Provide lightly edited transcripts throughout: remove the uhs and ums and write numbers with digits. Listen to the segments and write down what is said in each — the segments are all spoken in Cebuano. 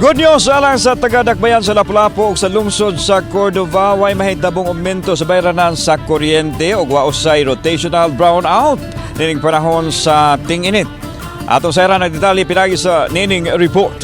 Good news alang sa taga-Dakbayan sa Lapu-Lapu ug sa lungsod sa Cordova, way mahitabong aumento sa bayranan sa kuryente ug wa usay rotational brownout nining panahon sa ting-init. Atong sayran ang detalye pinagi sa nining report.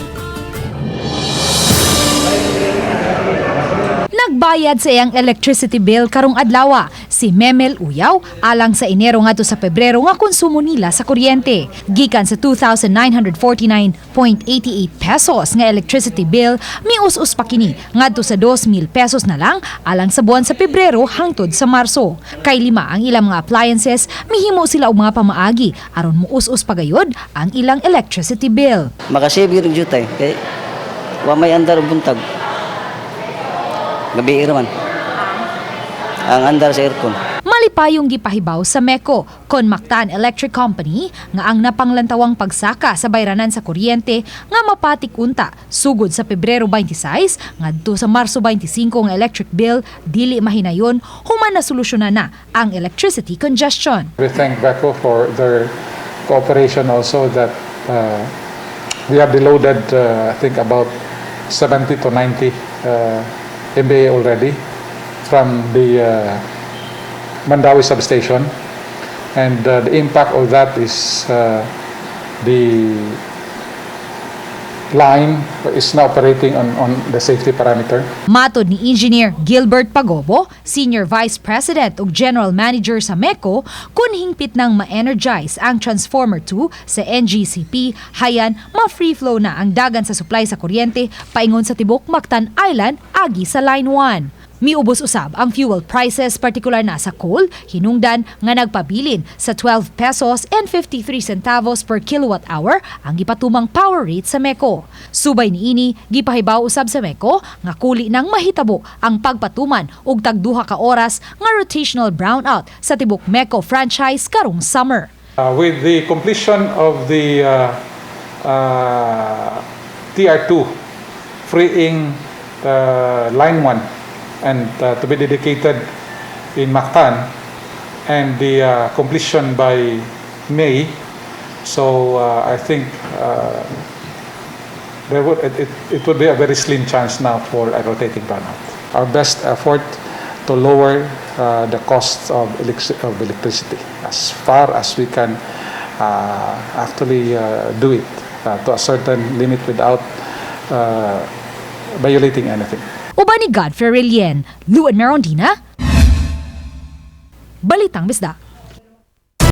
Nagbayad sa iyang electricity bill karong adlawa si Memel Uyaw alang sa Enero ngadto sa Pebrero nga konsumo nila sa kuryente. Gikan sa 2,949.88 pesos nga electricity bill, mius-us pa kini ngadto sa 2,000 pesos na lang alang sa buwan sa Pebrero hangtod sa Marso. Kay lima ang ilang mga appliances, mihimo sila og mga pamaagi aron muus-us pagayod ang ilang electricity bill. Makasave gyud og jutay kay wa may andar og buntag. Gabi man. Ang andar sa aircon. Malipayong gipahibaw sa MECO, kon Mactan Electric Company, nga ang napanglantawang pagsaka sa bayranan sa kuryente nga mapatik unta sugod sa Pebrero 26 ngadto sa Marso 25 nga electric bill dili mahinayon human na solusyonan na ang electricity congestion. We thank VECO for their cooperation also that we have deloaded, I think, about 70 to 90 MVA already from the Mandaue substation. And the impact of that is the line is now operating on the safety parameter. Matod ni Engineer Gilbert Pagobo, Senior Vice President ug General Manager sa MECO, kung hingpit nang ma-energize ang Transformer 2 sa NGCP, hayan ma-free flow na ang dagan sa supply sa kuryente paingon sa tibok Mactan Island agi sa Line 1. Miubos usab ang fuel prices, partikular na sa coal, hinungdan nga nagpabilin sa 12 pesos and 53 centavos per kilowatt hour ang gipatumang power rate sa MECO. Subay niini, gipahibaw usab sa MECO nga kuli nang mahitabo ang pagpatuman og tagduha ka oras nga rotational brownout sa tibok MECO franchise karong summer. With the completion of the TR2 freeing Line 1 and to be dedicated in Mactan and the completion by May, so I think there would, it, it, it would be a very slim chance now for a rotating brownout. Our best effort to lower the cost of electricity as far as we can actually do it to a certain limit without violating anything. Uban ni Godfrey Relien, Luan Merondina, Balitang Bisdak.